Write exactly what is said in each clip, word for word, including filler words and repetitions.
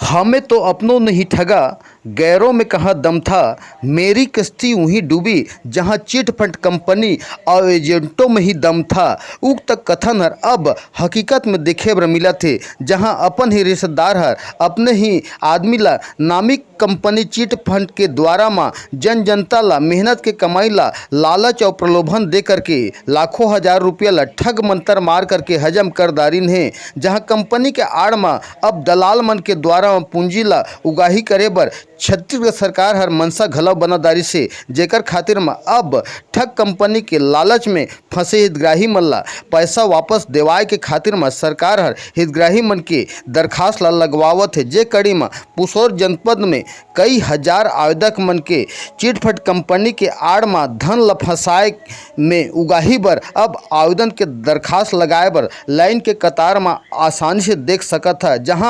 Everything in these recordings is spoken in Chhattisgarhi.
हमें तो अपनों नहीं ठगा, गैरों में कहाँ दम था। मेरी कश्ती वहीं डूबी, जहाँ चिट फंड कंपनी और एजेंटों में ही दम था। उक्त कथन हर अब हकीकत में देखे बर मिलत हे, जहाँ अपन ही रिश्तेदार हर अपने ही आदमी ला नामी कंपनी चिट फंड के द्वारा म जन जनता ला मेहनत के कमाई ला लालच और प्रलोभन दे करके लाखों हजार रुपया ला ठग मंतर मार करके हजम कर डारिन हे, जहाँ कंपनी के आड़ म अब दलाल मन के द्वारा म पूंजी ला उगाही करे बर छत्तीसगढ़ सरकार हर मंशा घलो बना डारिस हे, जेकर खातिर म अब ठग कंपनी के लालच में फंसे हितग्राही मन ला पैसा वापस देवाए के खातिर म सरकार हर हितग्राही मन के दरखास्त ला लगवावत हे, जे कड़ी म पुसौर जनपद में कई हजार आवेदक मन के चिटफट कंपनी के आड़ म धन ल फंसाए में उगाही बर अब आवेदन के दरखास्त लगाए बर लाइन के कतार म आसानी से देख सकत ह, जहां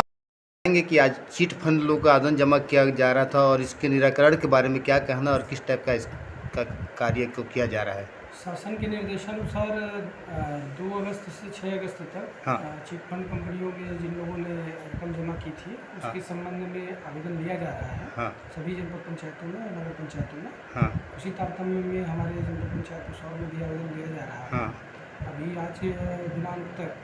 बताएंगे कि आज चिट फंड लोग का आवेदन जमा किया जा रहा था और इसके निराकरण के बारे में क्या कहना और किस टाइप का इसका कार्य को किया जा रहा है। शासन के निर्देशानुसार, अ, दो अगस्त से छः अगस्त तक, हाँ। अ, चिट फंड कंपनियों में जिन लोगों ने रकम जमा की थी, उसके हाँ। संबंध में आवेदन लिया जा रहा है। हाँ। सभी जनपद पंचायतों में, नगर पंचायतों में। हाँ। उसी तारतम्य में हमारे जनपद पंचायत पुसौर में भी आवेदन लिया जा रहा है। हाँ। अभी आज, अ, दिनांक तक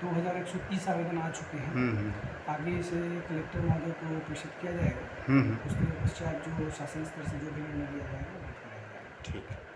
दो हज़ार एक सौ तीस आवेदन आ चुके हैं। हम्म, हम्म। आगे इसे कलेक्टर महोदय को प्रेषित किया जाएगा। हम्म, हम्म। उसके पश्चात जो शासन स्तर से जो भी निर्णय लिया जाएगा, वो लिया जाएगा। ठीक।